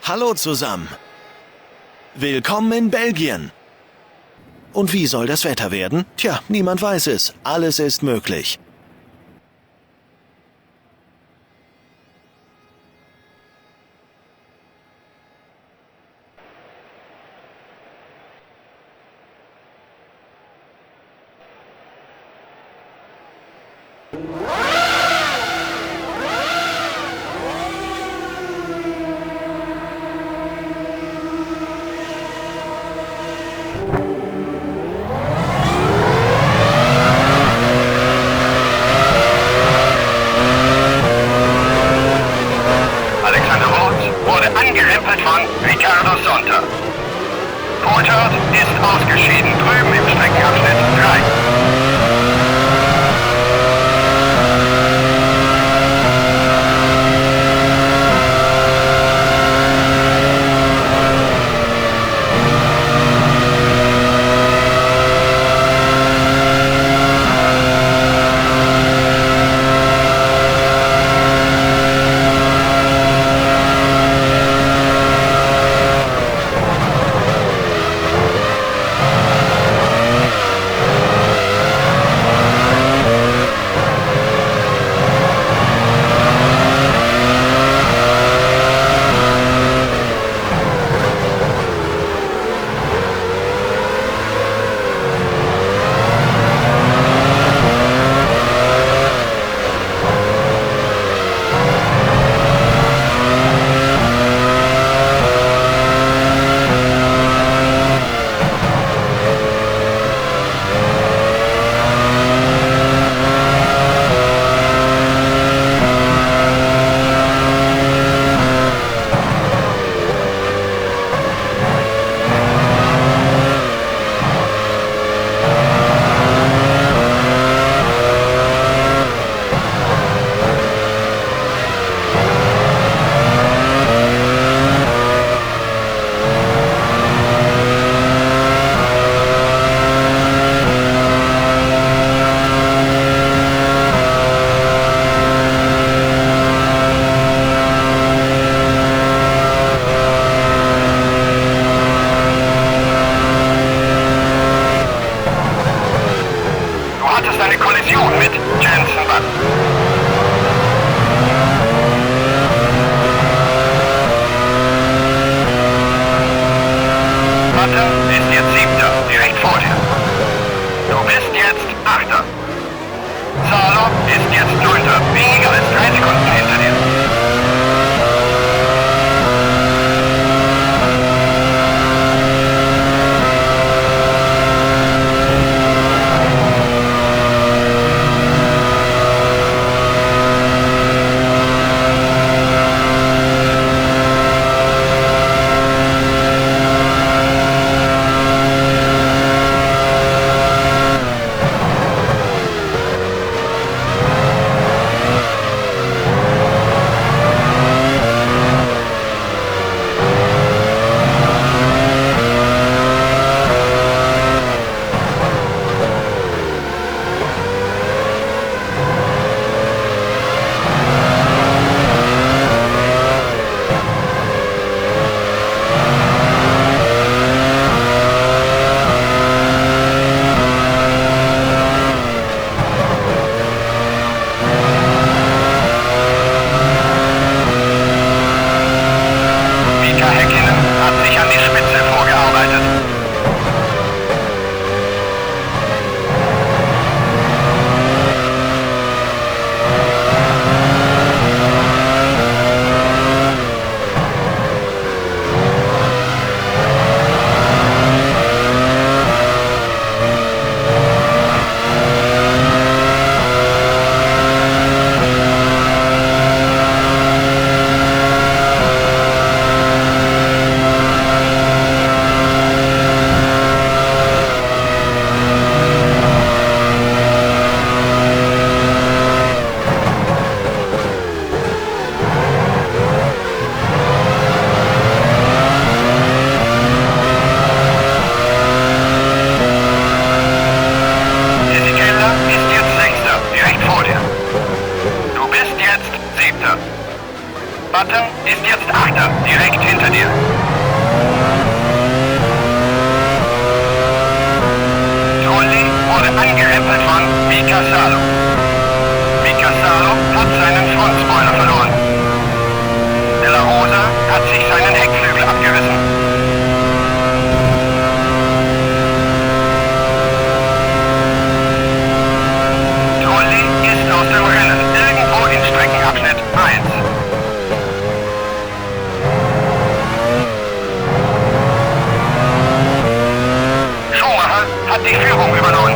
Hallo zusammen. Willkommen in Belgien. Und wie soll das Wetter werden? Tja, niemand weiß es. Alles ist möglich. Alexander Wurz wurde angerempelt von Ricardo Zonta. Coulthard ist ausgeschieden, drüben im Streckenabschnitt 3. Du hattest eine Kollision mit Jenson Button. Button ist jetzt Siebter, direkt vor dir. Du bist jetzt Achter. Salo ist jetzt Neunter, weniger als 3 Sekunden hinter dir. Mika Häkkinen hat sich an die Spitze vorgearbeitet. Direkt hinter dir. Trulli wurde angerempelt von Mika Salo. Mika Salo hat seinen Frontspoiler verloren. De La Rosa hat sich seinen Heckflügel abgerissen. Trulli ist aus dem Rennen, irgendwo in Streckenabschnitt 1. Schumacher hat die Führung übernommen.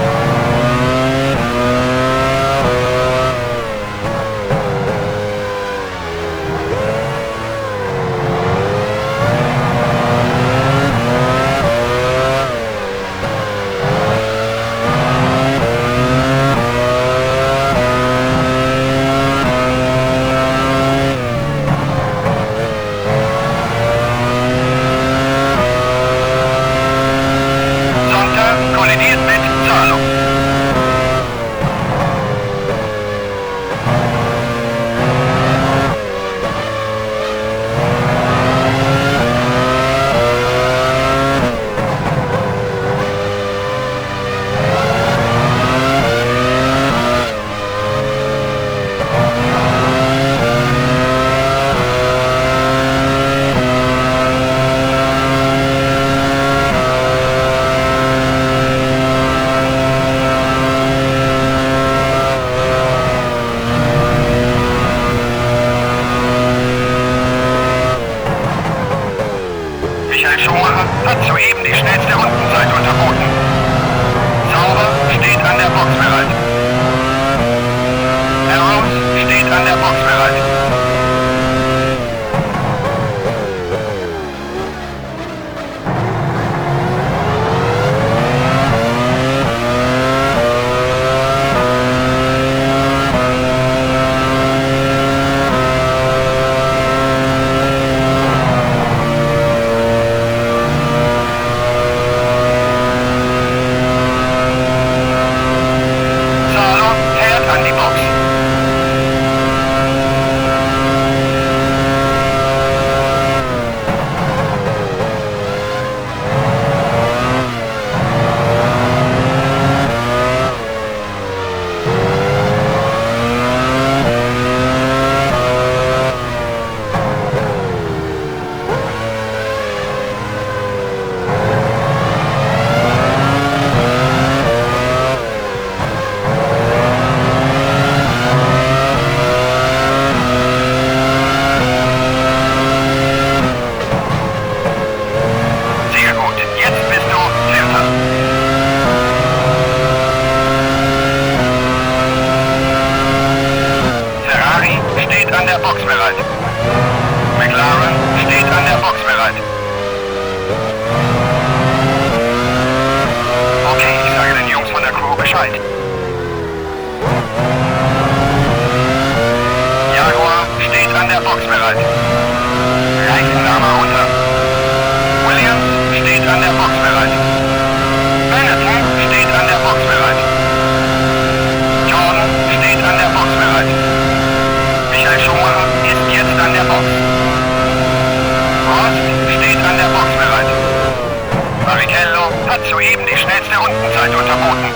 Sonntag kollidiert mit Salo. Michael Schumacher hat soeben die schnellste Rundenzeit unterboten. Sauber steht an der Box bereit. Arrows steht an der Box bereit. Salo fährt an die Box. Sehr gut, jetzt bist du Vierter. Ferrari steht an der Box bereit. McLaren steht an der Box bereit. Okay, ich sage den Jungs von der Crew Bescheid. Jaguar steht an der Box bereit. Reifenarme runter. Williams steht an der Box bereit. Benetton steht an der Box bereit. Jordan steht an der Box bereit. Michael Schumacher ist jetzt an der Box. Prost steht an der Box bereit. Barrichello hat soeben die schnellste Rundenzeit unterboten.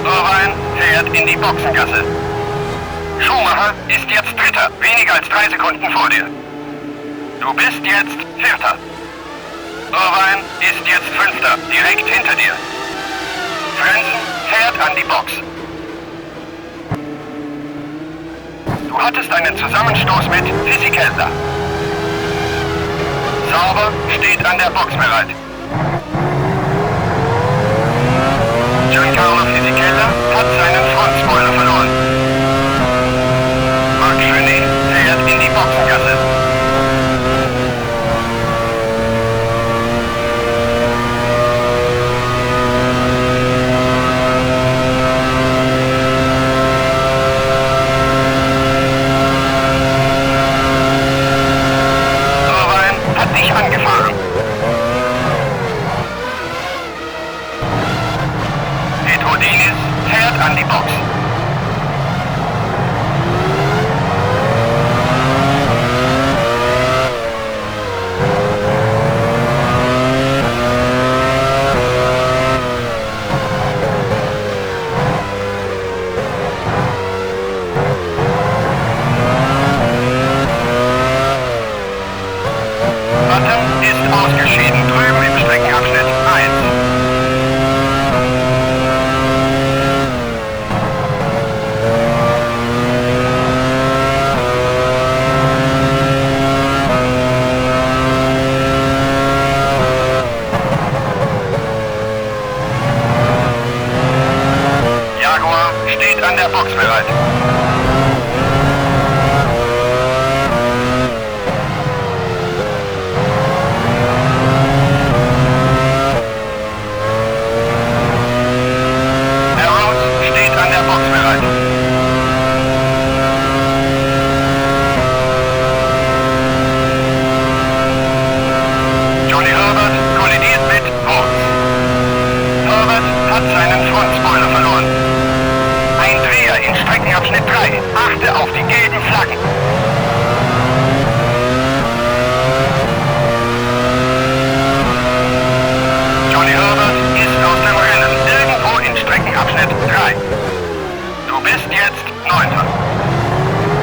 Irvine fährt in die Boxengasse. Schumacher ist jetzt Dritter, weniger als 3 Sekunden vor dir. Du bist jetzt Vierter. Irvine ist jetzt Fünfter, direkt hinter dir. Frentzen fährt an die Box. Du hattest einen Zusammenstoß mit Fisichella. Sauber steht an der Box bereit. Giancarlo Fisichella hat seinen Frontspoiler verloren. Marc Genet fährt in die Boxengasse. Irvine hat dich angefahren. Pedro Diniz fährt an die Box. Warte auf die gelben Flaggen. Johnny Herbert ist aus dem Rennen, irgendwo in Streckenabschnitt 3. Du bist jetzt 9.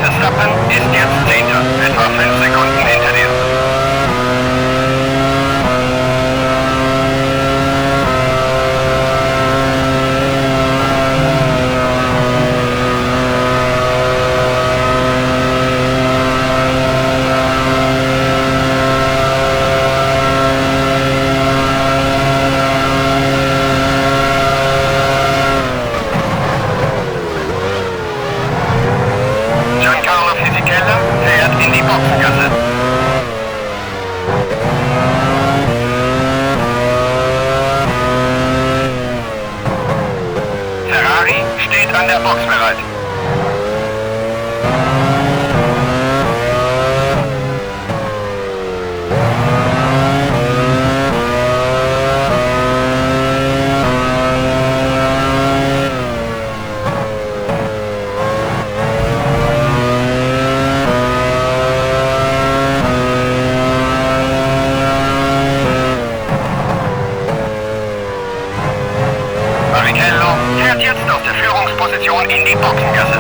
Verstappen ist jetzt 10., etwa 5 Sekunden hinter dir. Giancarlo Fisichella fährt in die Boxengasse. Ferrari steht an der Box bereit. Barrichello fährt jetzt aus der Führungsposition in die Boxengasse.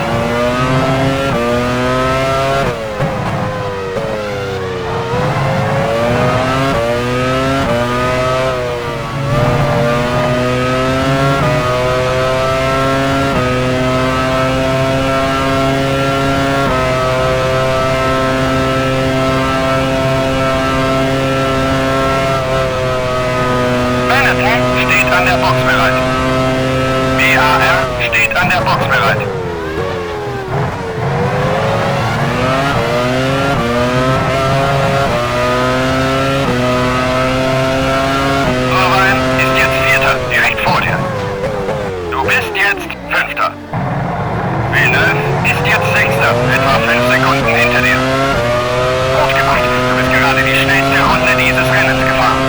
Benetton steht an der Box bereit. BAR steht an der Box bereit. Irvine ist jetzt Vierter, direkt vor dir. Du bist jetzt Fünfter. Villeneuve ist jetzt Sechster, etwa 5 Sekunden hinter dir. Gut gemacht, du bist gerade die schnellste Runde dieses Rennens gefahren.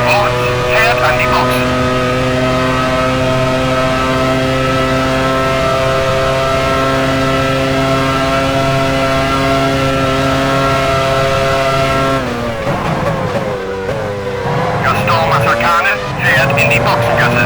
Wurz fährt an die Box. Gaston Mazzacane fährt in die Boxengasse.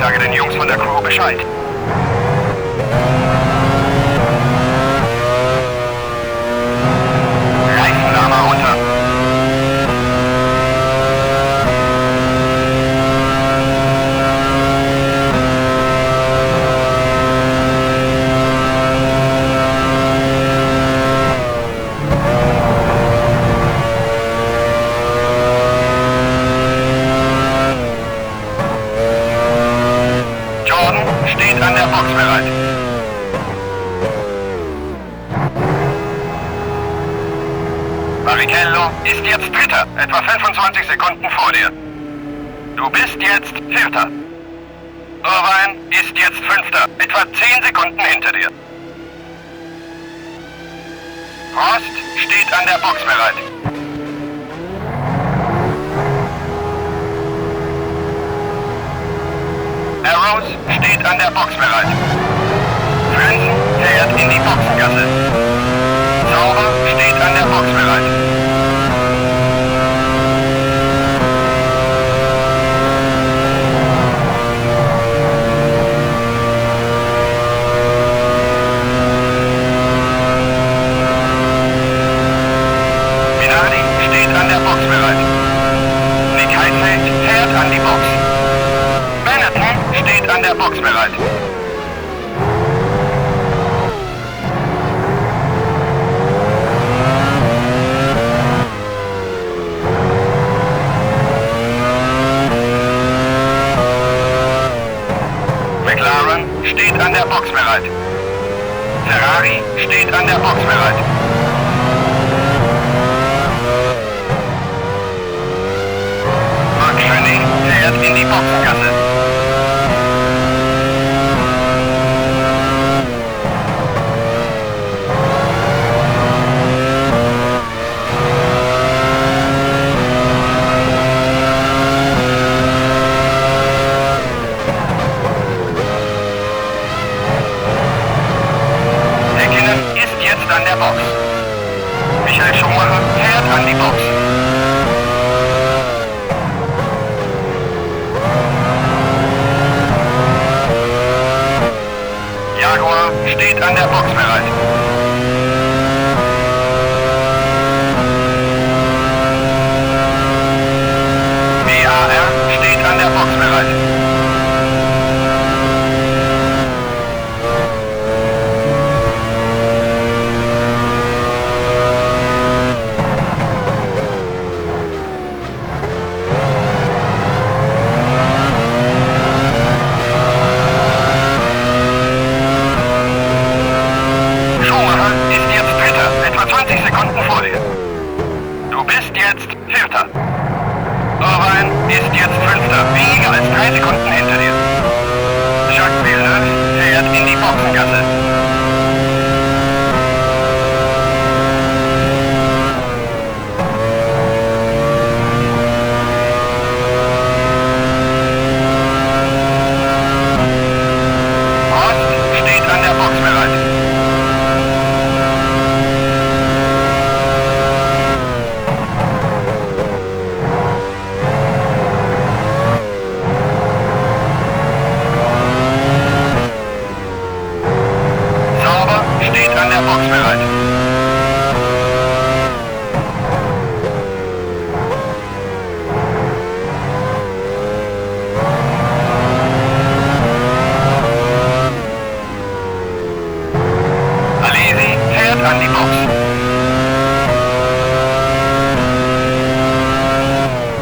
sage den Jungs von der Crew Bescheid. Reifenlama runter. Jordan steht an der Box bereit. Barrichello ist jetzt Dritter, etwa 25 Sekunden vor dir. Du bist jetzt Vierter. Irvine ist jetzt Fünfter, etwa 10 Sekunden hinter dir. Prost steht an der Box bereit. Arrows steht an der Box bereit. Frentzen fährt in die Boxengasse. Sauber steht an der Box bereit. Minardi steht an der Box bereit. Nick Heidfeld fährt an die Box. Benetton steht an der Box bereit. McLaren steht an der Box bereit. Ferrari steht an der Box bereit. Marc Schöning fährt in die Boxengasse. Häkkinen ist jetzt an der Box. Michael Schumacher fährt an die Box. Jaguar steht an der Box bereit. BAR steht an der Box bereit. Schumacher ist jetzt Dritter, etwa 20 Sekunden vor dir. Du bist jetzt Vierter. Irvine ist jetzt Fünfter, weniger als 3 Sekunden hinter dir. Jacques Villeneuve fährt in die Boxengasse. Prost steht an der Box bereit. Sauber steht an der Box bereit. Alesi fährt an die Box.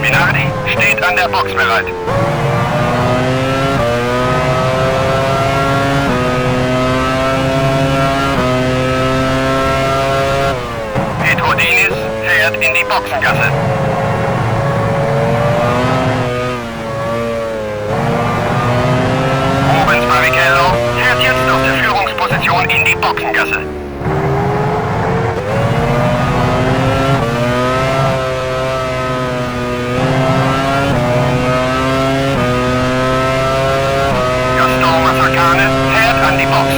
Minardi steht an der Box bereit. Pedro Diniz fährt in die Boxengasse. Rubens Barrichello fährt jetzt aus der Führungsposition in die Boxengasse. Gaston Mazzacane fährt an die Box.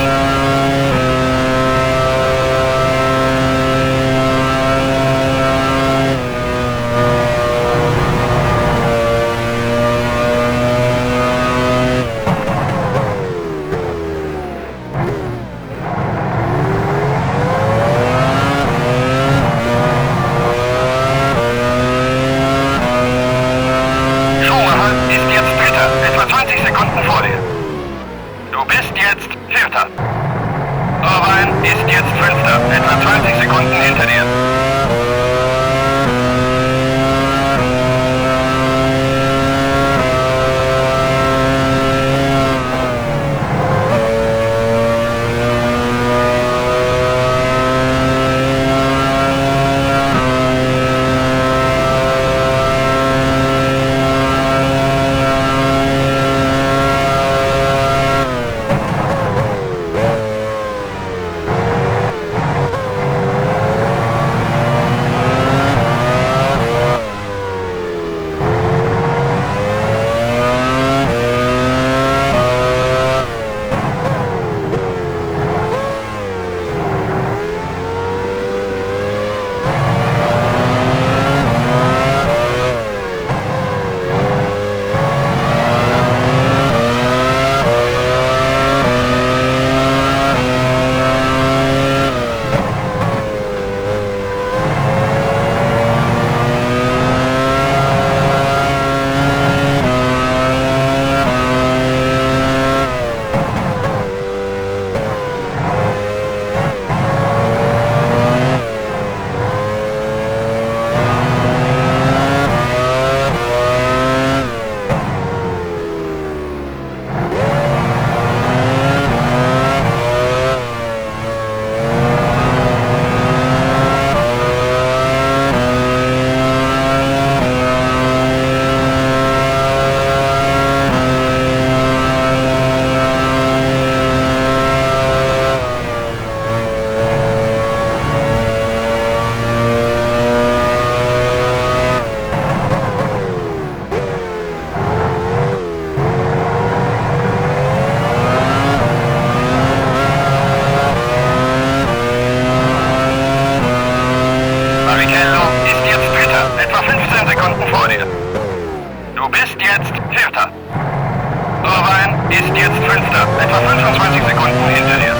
etwa 20 Sekunden vor dir. Du bist jetzt Vierter. Irvine ist jetzt Fünfter, etwa 20 Sekunden hinter dir. Barrichello ist jetzt Dritter, etwa 15 Sekunden vor dir. Du bist jetzt Vierter. Irvine ist jetzt Fünfter, etwa 25 Sekunden hinter dir.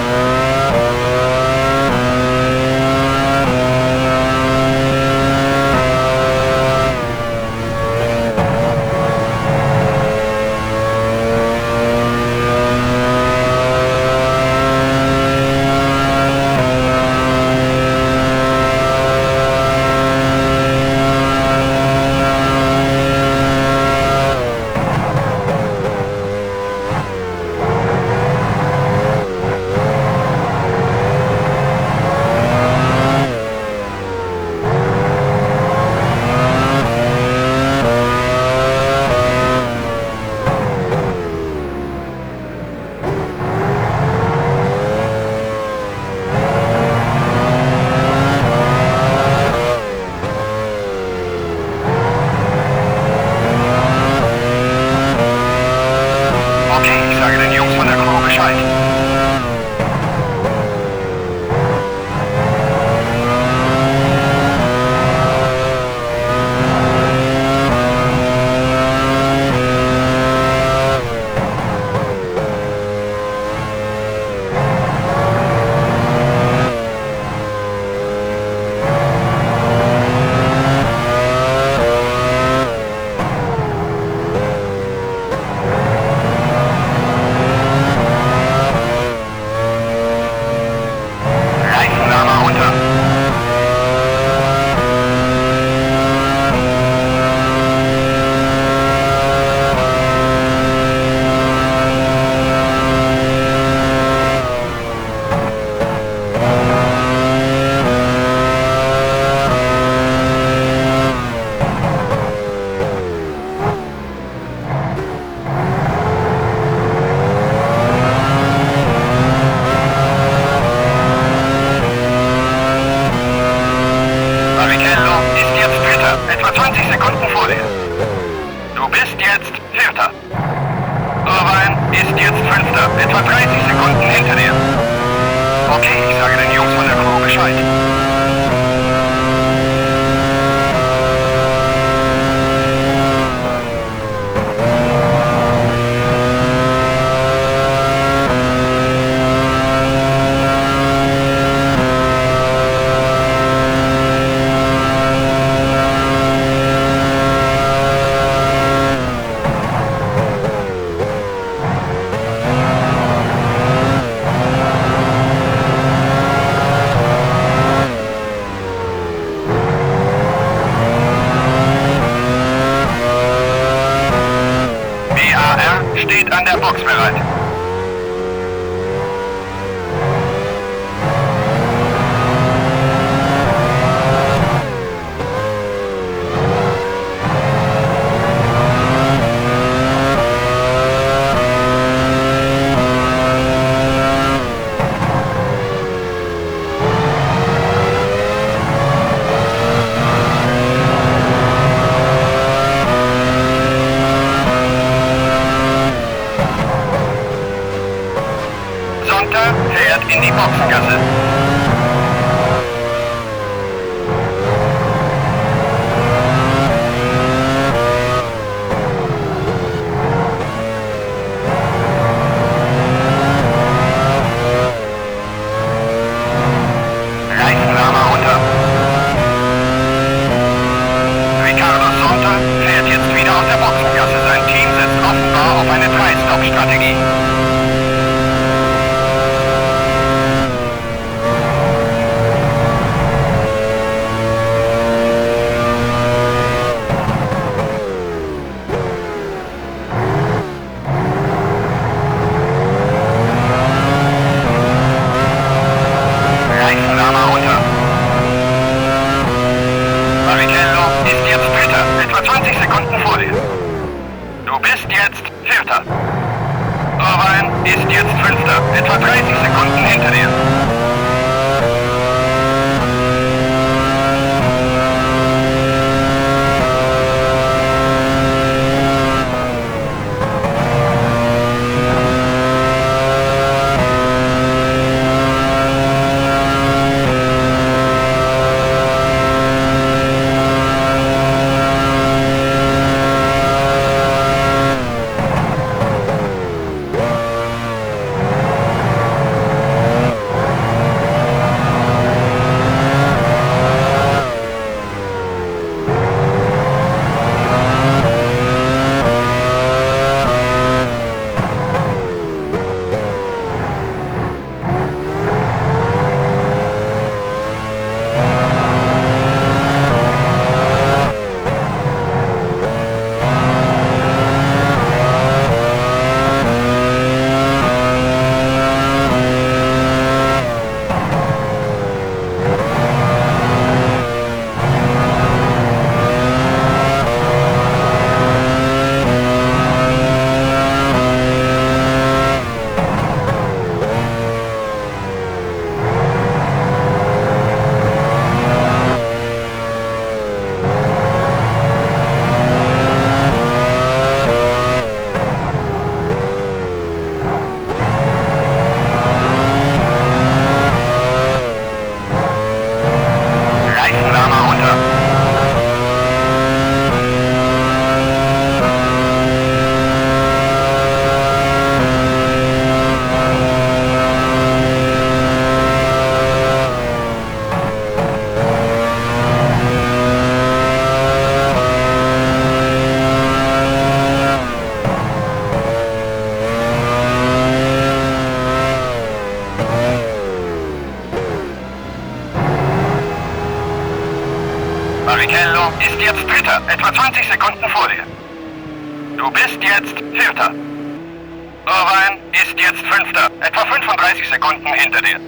Okay, ich sage den Jungs von der Crew Bescheid. Reifenlama runter. Barrichello ist jetzt Dritter, etwa 20 Sekunden vor dir. Du bist jetzt Vierter. Irvine ist jetzt Fünfter, etwa 30 Sekunden hinter dir. Okay, ich sage den Jungs von der Crew Bescheid. der Box bereit. Sonntag fährt in die Boxengasse. Reifenwärmer runter. Ricardo Sonntag fährt jetzt wieder aus der Boxengasse. Sein Team setzt offenbar auf eine Drei-Stop-Strategie. Reifenwärmer runter. Barrichello ist jetzt Dritter, etwa 20 Sekunden vor dir. Du bist jetzt Vierter. Irvine ist jetzt Fünfter, etwa 30 Sekunden hinter dir. Reifenwärmer runter. Barrichello ist jetzt Dritter, etwa 20 Sekunden vor dir. Du bist jetzt Vierter. Irvine ist jetzt Fünfter, etwa 35 Sekunden hinter dir.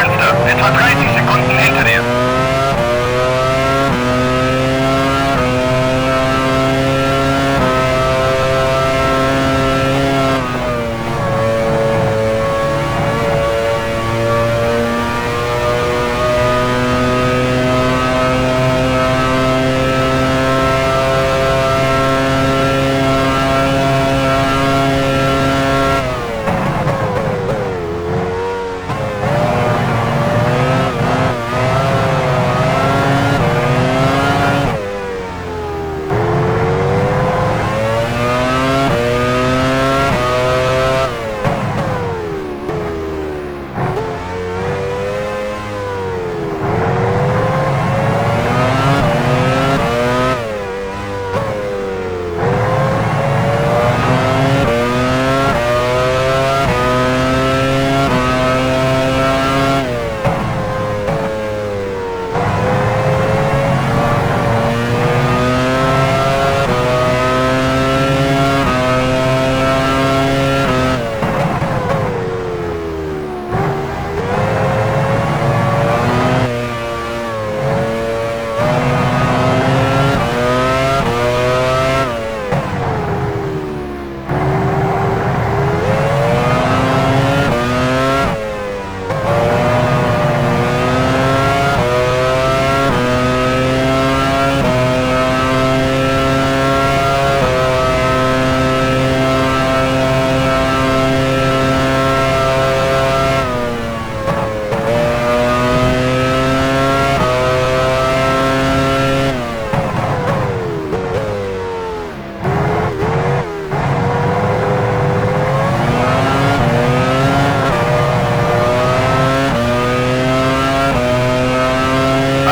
Fünfter, etwa 30 Sekunden hinter dir.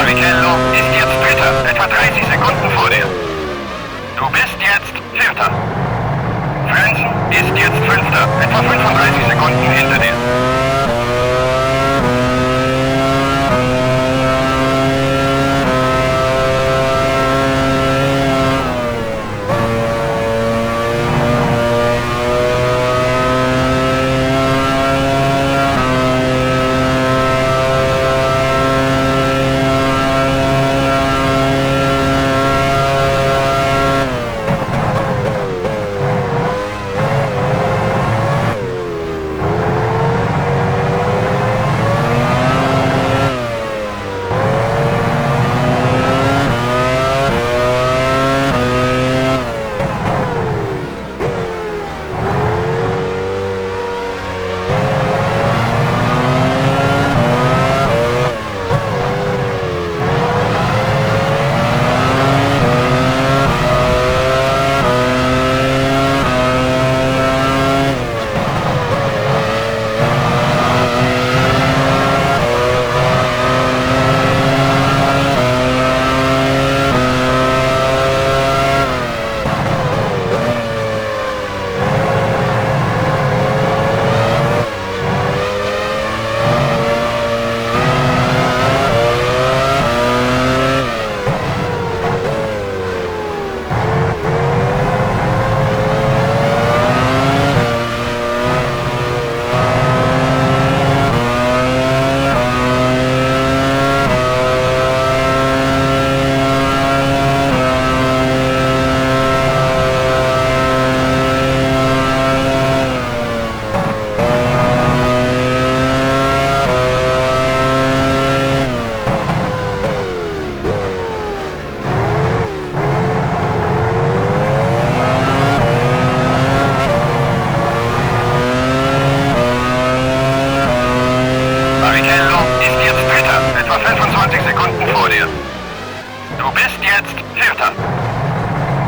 Barrichello ist jetzt Dritter, etwa 30 Sekunden vor dir. Du bist jetzt Vierter. Frentzen ist jetzt Fünfter, etwa 35 Sekunden hinter dir. Barrichello ist jetzt Dritter, etwa 25 Sekunden vor dir. Du bist jetzt Vierter.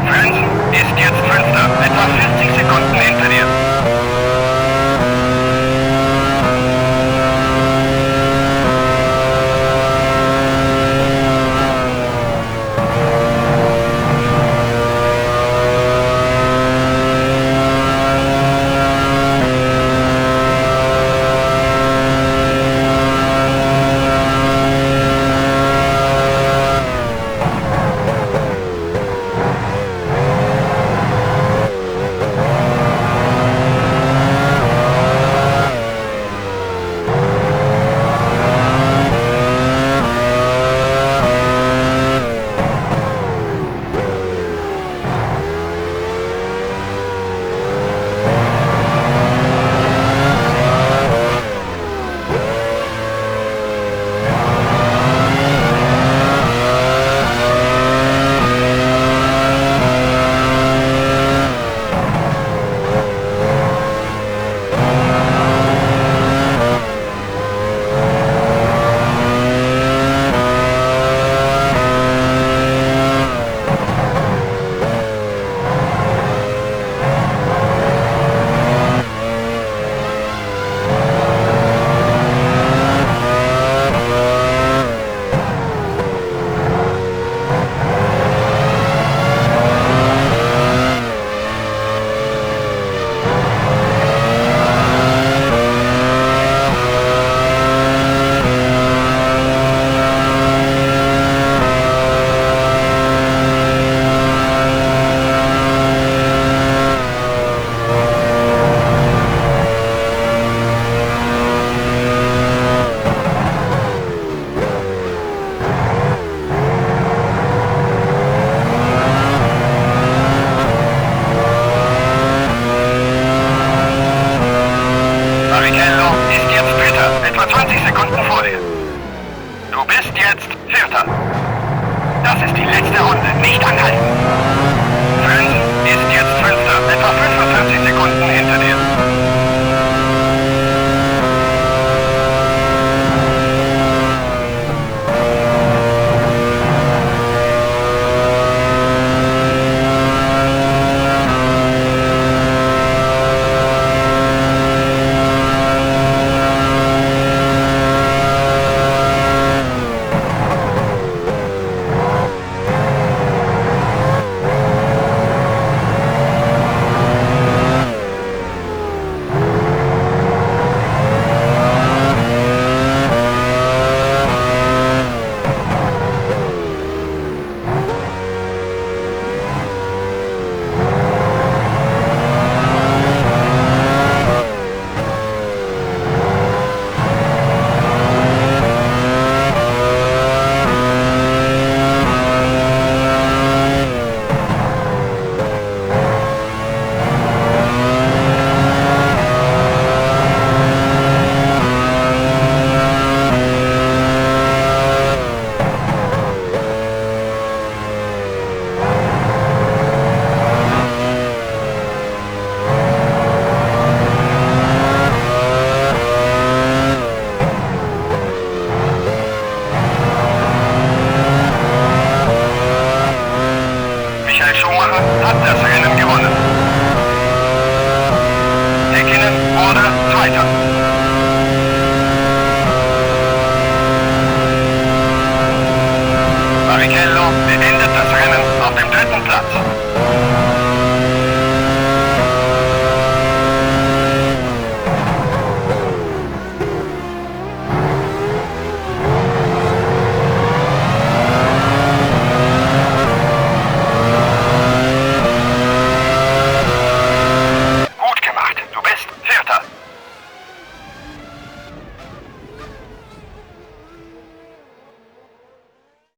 Frentzen ist jetzt Fünfter, etwa 40 Sekunden hinter dir. Sekunden vor dir. Du bist jetzt Vierter. Das ist die letzte Runde. Nicht anhalten. Frentzen ist jetzt Fünfter, etwa 45 Sekunden hinter dir.